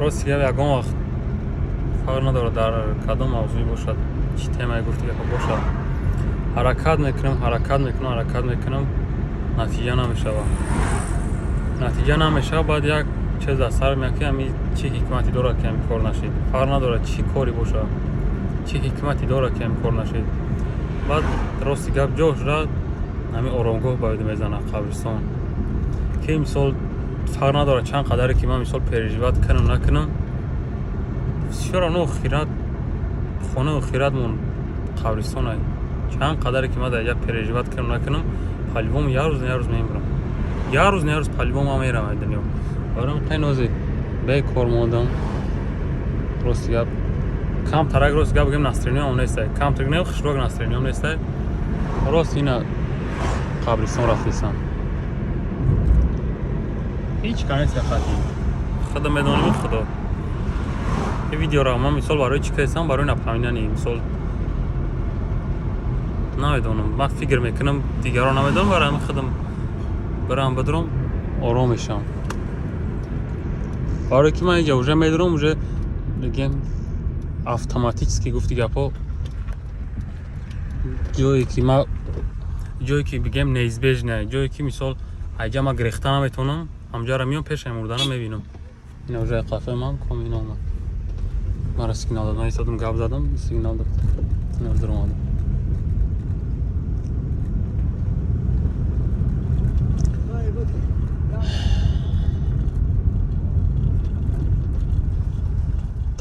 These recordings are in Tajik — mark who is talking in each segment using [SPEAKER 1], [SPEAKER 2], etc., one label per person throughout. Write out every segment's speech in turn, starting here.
[SPEAKER 1] Рости гап, ягон вақт фарқ надорад, дар кадом мавзӯе бошад, чӣ темае гуфти гапа бошад, ҳаракат мекунам, ҳаракат мекунам, ҳаракат мекунам, натиҷа намешавад, натиҷа намешавад. Баъд як чиз аз сар меяд, ки ҳами чӣ ҳикмате дорад, ки ҳами кор нашид. Фарқ надорад, чӣ коре бошад, чӣ ҳикмате дорад, ки ҳами кор нашид. Баъд, рости гап, ҷо шуда ҳами оромгоҳ ба ёд мезанад, қабристон, ки мисол фарқ надорад, чанд қадаре ки ман мисол переживать кунам, накунам, всё равно охират, хонаи охиратмон қабристонай. Чанд қадаре ки ман дар як переживать кунам, накунам, по-любому як рӯз на як рӯз мемирам, як рӯз на як рӯз по-любому ман мерам аз дунё. Барои қайнози бекор мондам. Рости гап, камтарак, рости гап бигем, настроениям нестай, камтарак не, хушрок настроениям нестай. Рост ина қабристон рафтисам, ҳеҷ ка нест, хати худо медонем, худо. Ин видеоро ман мисол барои чӣ кардам? Барои напоминание. Мисол, намедонам, ман фикр мекунам, дигарро намедонам, барои ҳамин худам бирам, бидурам, ором мешавам. Барое ки ман инҷа уже медурам, уже бигем автоматически, гуфти гапҳо, ҷое ки ма, ҷое ки бигем неизбежно, ҷое ки мисол айҷа ма гирехта наметавонам, ҳамҷаро меом, пешаи мурдана мебинам. Ина уже қафаи ман комин омад, мара сигнал дод. Ман истодам, гап задам, сигнал дод, ина дуромадам.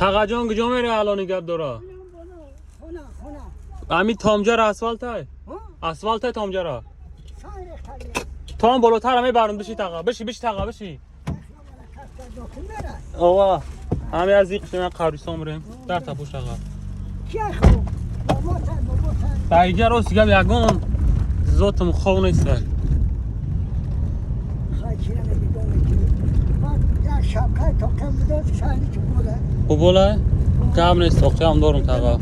[SPEAKER 1] Тағаҷон, куҷо мере? Алони гап дора. Ами томҷара асфалтай, асфалтай томҷара том болотар мебарам. Биши таға, биши, биши таға, биши. Ова, ҳами аз иқши ман қабристон бирем дар тапуш таға. Дар иҷа, рости гап, ягон зотам хов нестай. Хубола, гап нест, тоқиам дорум таға.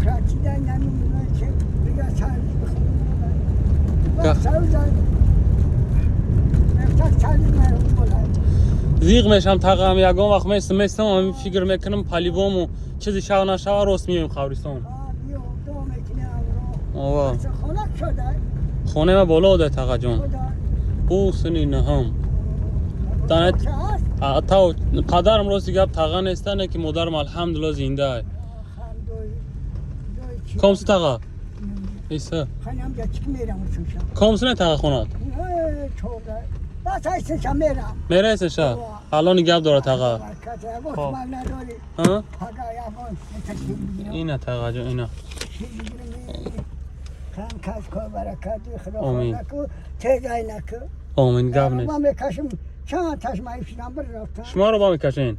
[SPEAKER 1] Зиқ мешам тағам, ягон вақт местам, местам, ами фикр мекунам, по-любому чизи шава нашава, рост меоем қабристон. Ова, хонаи ма боло ода, тағаҷон, ӯ сини наҳам. Падарам, рости гап, таға нестане, ки модарам, алҳамдулилла, зиндаай. Комсу таға иса, комсу не таға, хонат мерасеша. Алони гап дора таға. Ина тағаҷон, ина. Омин, омин, гап нест. Шуморо ба мекашен?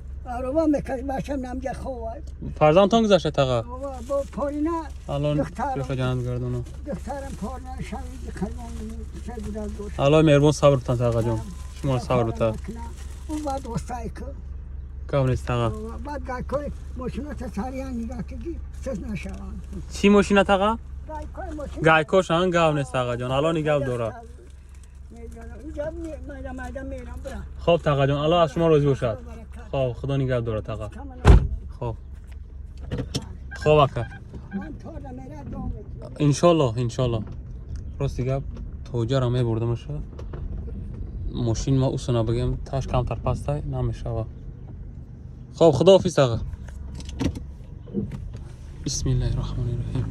[SPEAKER 1] Фарзандтон гузашта, таға? Алло ҷанат гардона. Алло меҳрубон сабр бутан, тағаҷон, шуморо сабр бута. Гап нест, таға. Чӣ мошина, таға? Гайкошан. Гап нест, тағаҷон, алло нигап дора. Хоб, тағаҷон, алло аз шумо розӣ бошад. Хоб, худо нигаҳ дорад, таға. Хоб, хоб, ака, иншолло, иншолло. Рости гап, тоҷара мебурдамаша, мошин ма усуна, бигем, таш камтар пастай намешава. Хоб, худоҳофиз, таға. Бисмиллаҳи раҳмони раҳим.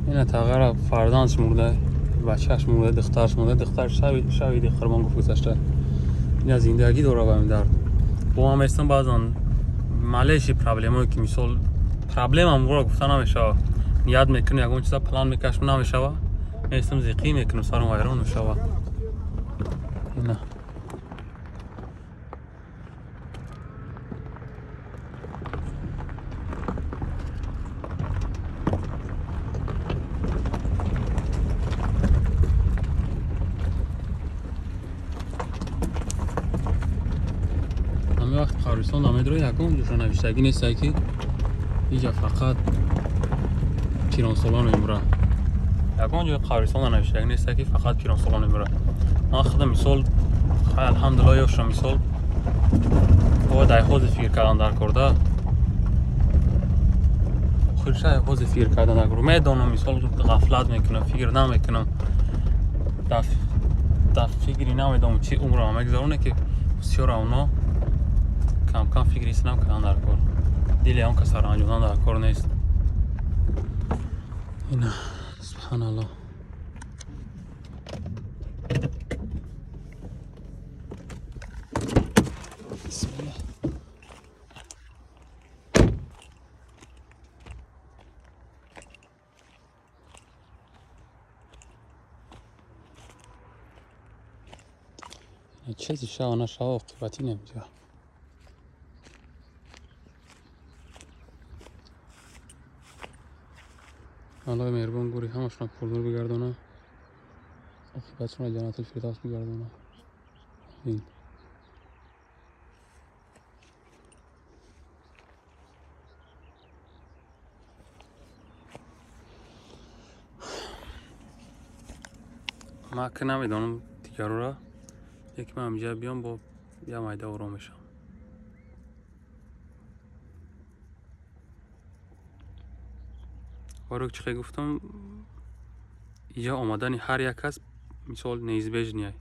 [SPEAKER 1] Ина тағара фарзандш мурда, бачааш мурда, духтараш мурда. Духтар шави қурбон гуфт гузашта. Ина зиндагӣ дора ба ин дард. Бо ман местам, баъзан малейший проблемое ки мисол проблемам ро гуфта намешава, ният мекунам, ягон чиза план мекашам, намешава, местам, зиқӣ мекунам, сарам вайрон мешава. Ина ҳамин вақт қабристон намедро, ягон ҷоша навиштагӣ нестай, ки иҷа фақат пиронсолон мемурад. Ягон ҷои қабристон навиштагӣ нестай, ки фақат пиронсолон мемурад. Ман худам мисол, алҳамдулилла, ёшам, мисол. Бояд ай ҳозир фикр кардан дар кор да. Охирша ай ҳозир фикр кардан дар кор. Медонам, мисол, ғафлат мекунам, фикр намекунам. Дар фикри намедонам чӣ умрам мегузароне, ки бисёр авно камкам фикри ислам кардан дар кор. Дили он каса ранҷондан дар кор нест. Ина, субҳаналлоҳ. Бисмиллаҳ. Чизи шава нашава, оқибатӣ немҷа. Аллоҳи меҳрубон гури ҳамашона пурнур бигардона, оқибатшона ҷаннатул фирдавс бигардона. Амин. Ман ки намедонам дигарора, яке ман ҳамиҷа биём, бо я майда ором мешавам. Варо чӣ хел гуфтам, иҷа омадани ҳар як кас, мисол, неизбежный,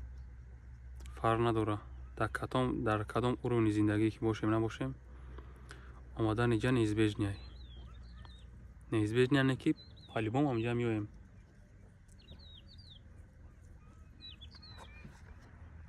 [SPEAKER 1] фарқ надора дар кадом уровни зиндагӣ ки бошем набошем, омадани иҷа неизбежный. Неизбежный яъне ки по-любому ҳамиҷа меоем.